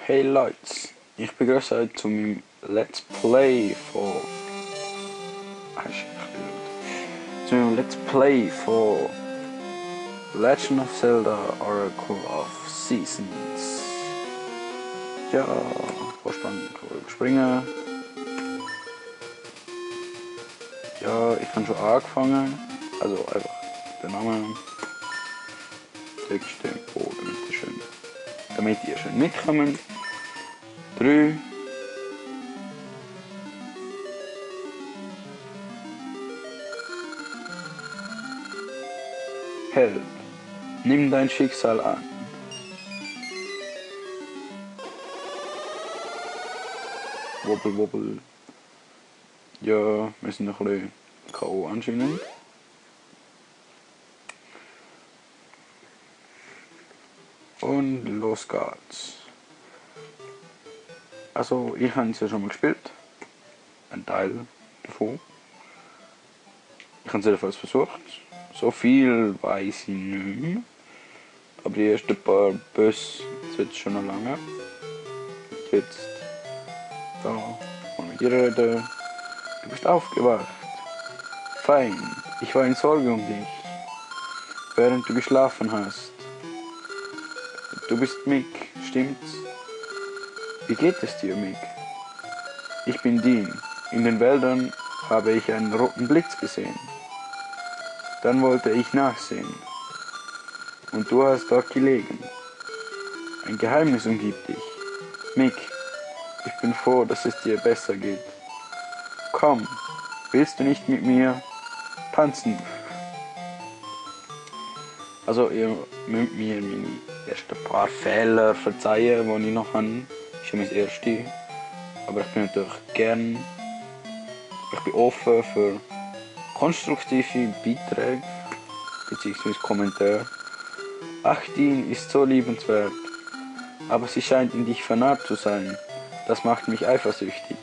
Hey Leute, ich begrüße euch zu meinem Let's Play von... Zu meinem Let's Play von Legend of Zelda Oracle of Seasons. Ja, Vorspann kann man überspringen. Ja, ich habe schon angefangen. Also einfach der Name. Text Tempo, damit ihr schön mitkommt. 3. Held, nimm dein Schicksal an. Wobbel, wobbel. Ja, wir sind noch ein bisschen K.O. anscheinend. Und los geht's. Also, ich habe es ja schon mal gespielt. Ein Teil davon. Ich habe es jedenfalls versucht. So viel weiß ich nicht mehr. Aber die ersten paar Böse sind schon noch lange. Jetzt, da, mal mit dir reden. Du bist aufgewacht. Fein, ich war in Sorge um dich, während du geschlafen hast. Du bist Mick, stimmt's? Wie geht es dir, Mick? Ich bin Dean. In den Wäldern habe ich einen roten Blitz gesehen. Dann wollte ich nachsehen. Und du hast dort gelegen. Ein Geheimnis umgibt dich. Mick, ich bin froh, dass es dir besser geht. Komm, willst du nicht mit mir tanzen? Also ihr müsst mir meine ersten paar Fehler verzeihen, die ich noch habe. Das ist ja mein erste. Aber ich bin natürlich ich bin offen für konstruktive Beiträge bzw. Kommentare. Ach, Dean ist so liebenswert, aber sie scheint in dich vernarrt zu sein. Das macht mich eifersüchtig.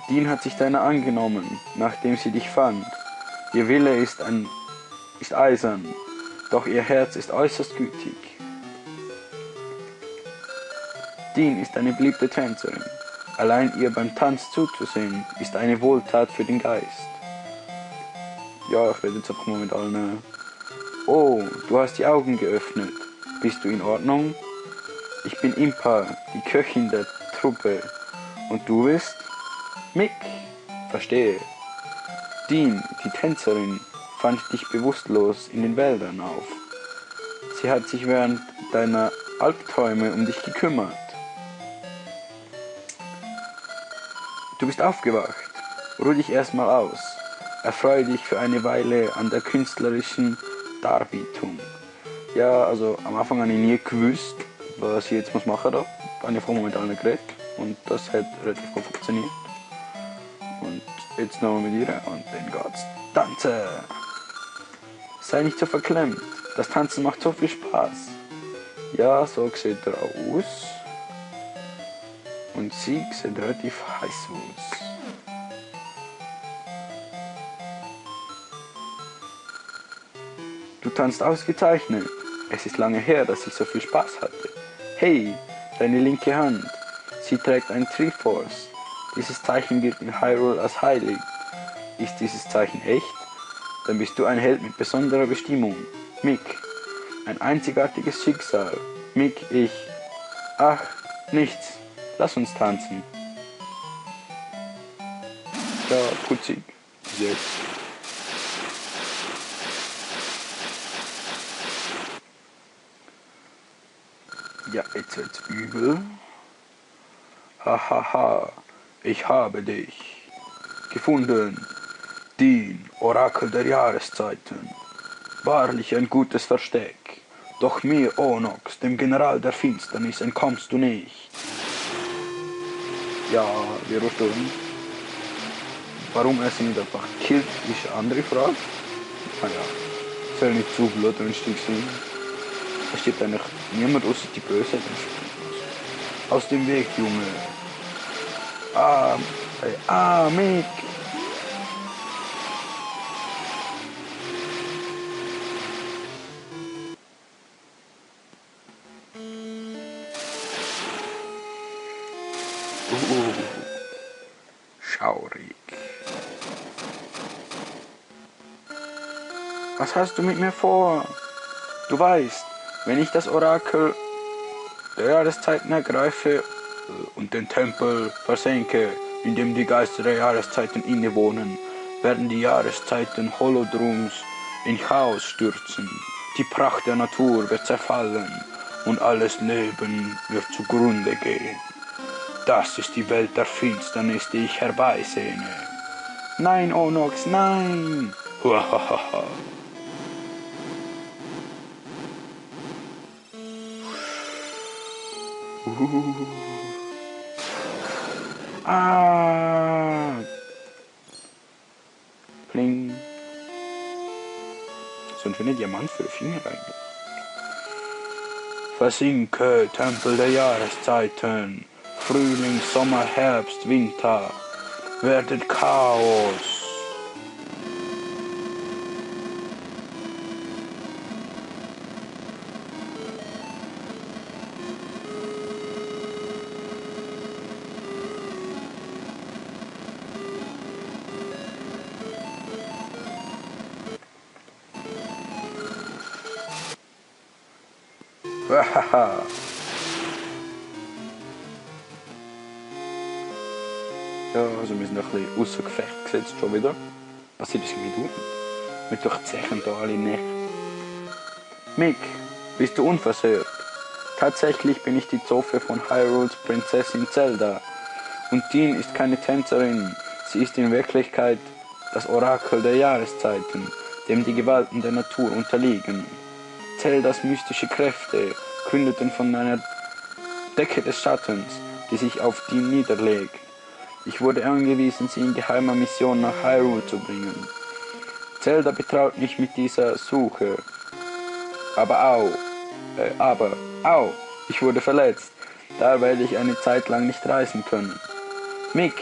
Dean hat sich deiner angenommen, nachdem sie dich fand. Ihr Wille ist eisern, doch ihr Herz ist äußerst gütig. Dean ist eine beliebte Tänzerin. Allein ihr beim Tanz zuzusehen, ist eine Wohltat für den Geist. Ja, ich rede jetzt einfach mal mit allen. Oh, du hast die Augen geöffnet. Bist du in Ordnung? Ich bin Impa, die Köchin der Truppe. Und du bist? Mick. Verstehe. Dean, die Tänzerin, fand dich bewusstlos in den Wäldern auf. Sie hat sich während deiner Albträume um dich gekümmert. Du bist aufgewacht. Ruh dich erstmal aus. Erfreue dich für eine Weile an der künstlerischen Darbietung. Ja, also am Anfang habe ich nie gewusst, was ich jetzt machen muss. Da habe ich vorher mit allen geredet und das hat relativ gut funktioniert. Und jetzt noch mit ihr und dann geht's tanzen. Sei nicht so verklemmt. Das Tanzen macht so viel Spaß. Ja, so sieht er auch aus. Und sie sieht relativ heiß aus. Du tanzt ausgezeichnet. Es ist lange her, dass ich so viel Spaß hatte. Hey, deine linke Hand. Sie trägt ein Triforce. Dieses Zeichen gilt in Hyrule als heilig. Ist dieses Zeichen echt? Dann bist du ein Held mit besonderer Bestimmung. Mick. Ein einzigartiges Schicksal. Mick, ich. Ach, nichts. Lass uns tanzen. Ja, putzig. Jetzt. Ja, jetzt wird's übel. Hahaha, ich habe dich gefunden. Dean, Orakel der Jahreszeiten. Wahrlich ein gutes Versteck. Doch mir, Onox, dem General der Finsternis, entkommst du nicht. Ja, wir rüsten. Warum er sie nicht einfach killt, ist eine andere Frage. Naja, soll nicht zu blutrünstig sein. Da steht eigentlich niemand außer die Böse. Aus dem Weg, Junge. Mick. Was hast du mit mir vor? Du weißt, wenn ich das Orakel der Jahreszeiten ergreife und den Tempel versenke, in dem die Geister der Jahreszeiten innewohnen, werden die Jahreszeiten Holodrums in Chaos stürzen. Die Pracht der Natur wird zerfallen und alles Leben wird zugrunde gehen. Das ist die Welt der Finsternis, die ich herbeisehne. Nein, Onox, nein! Huahaha. Ah! Pling. So ein schöner Diamant für die Finger eigentlich. Versinke, Tempel der Jahreszeiten. Frühling, Sommer, Herbst, Winter. Werdet Chaos. Hahaha. Ja, also wir sind ein bisschen außer Gefecht gesetzt schon wieder. Passiert es mit uns. Wir durchzechen da alle nicht. Mick, bist du unversehrt? Tatsächlich bin ich die Zofe von Hyrule's Prinzessin Zelda. Und Dean ist keine Tänzerin. Sie ist in Wirklichkeit das Orakel der Jahreszeiten, dem die Gewalten der Natur unterliegen. Zeldas mystische Kräfte kündeten von einer Decke des Schattens, die sich auf Dean niederlegt. Ich wurde angewiesen, sie in geheimer Mission nach Hyrule zu bringen. Zelda betraut mich mit dieser Suche. Aber ich wurde verletzt. Da werde ich eine Zeit lang nicht reisen können. Mick,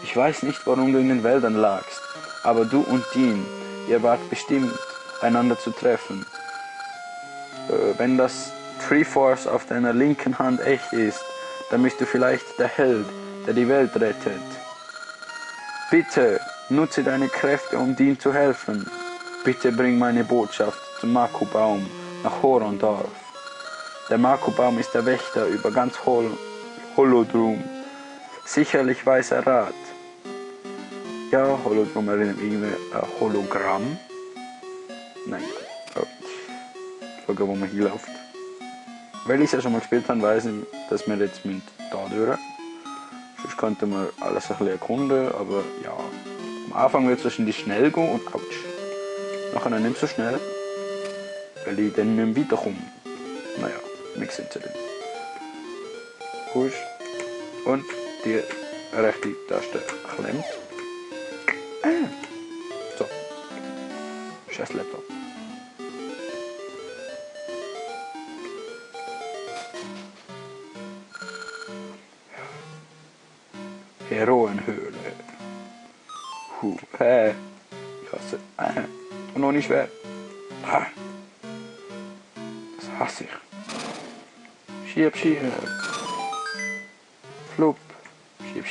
ich weiß nicht, warum du in den Wäldern lagst, aber du und Dean, ihr wart bestimmt, einander zu treffen. Wenn das Triforce auf deiner linken Hand echt ist, dann bist du vielleicht der Held, der die Welt rettet. Bitte, nutze deine Kräfte, um Dean zu helfen. Bitte bring meine Botschaft zum Makubaum nach Horondorf. Der Makubaum ist der Wächter über ganz Holodrum. Sicherlich weiß er Rat. Ja, Holodrum erinnert mich irgendwie an Hologramm. Nein. Oh. Schauen, wo man hier läuft. Weil ich es ja schon mal gespielt habe, weiß ich, dass wir jetzt da durch. Sonst könnte man alles ein bisschen erkunden, aber ja. Am Anfang wird es wahrscheinlich schnell gehen und ouch. Nachher nicht so schnell, weil ich dann nicht mehr weiterkomme. Naja, wir sind sie dann. Gut. Und die rechte Taste klemmt. So. Scheiß Laptop. Heroenhöhle. Ich hasse. Und noch nicht schwer. Das hasse ich. Schieb. Flup. Schieb.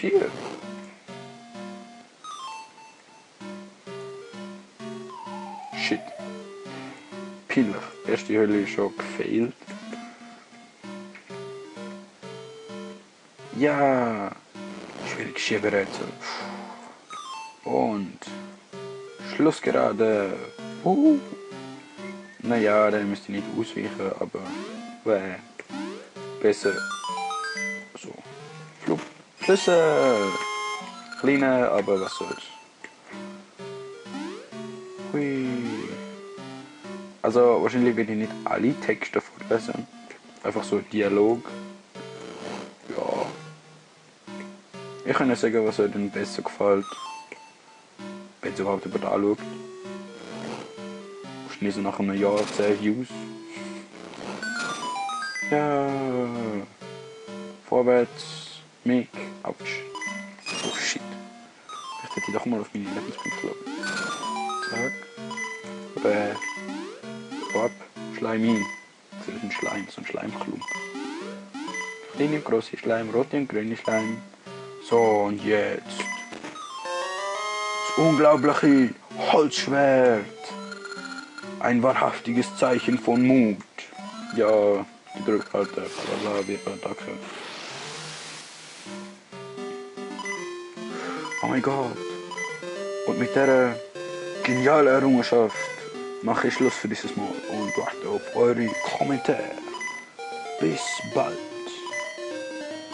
Shit. Peinlich. Erste Höhle ist schon gefailt. Ja. Schwierig Schieberätsel. Und Schlussgerade. Naja, dann müsst ihr nicht ausweichen, aber besser so. Flup. Schlüssel. Kleine, aber was soll's. Hui. Also wahrscheinlich werde ich nicht alle Texte vorlesen. Einfach so Dialog. Ja. Ich kann ja sagen, was euch denn besser gefällt. Wenn ihr überhaupt über da schaut. Wahrscheinlich so nach einem Jahr 10 Views. Ja. Vorwärts. Mick. Autsch. Oh shit. Ich hätte doch mal auf meine Lebenspunkte schauen. Zack. Ab. Schleim. Das ist ein Schleim, so ein Schleimklump. Kleine und grosse Schleim, rote und grüne Schleim. So, und jetzt. Das unglaubliche Holzschwert. Ein wahrhaftiges Zeichen von Mut. Ja, gedrückt halt, bla, danke. Oh mein Gott. Und mit dieser genialen Errungenschaft mache ich Schluss für dieses Mal und warte auf eure Kommentare. Bis bald.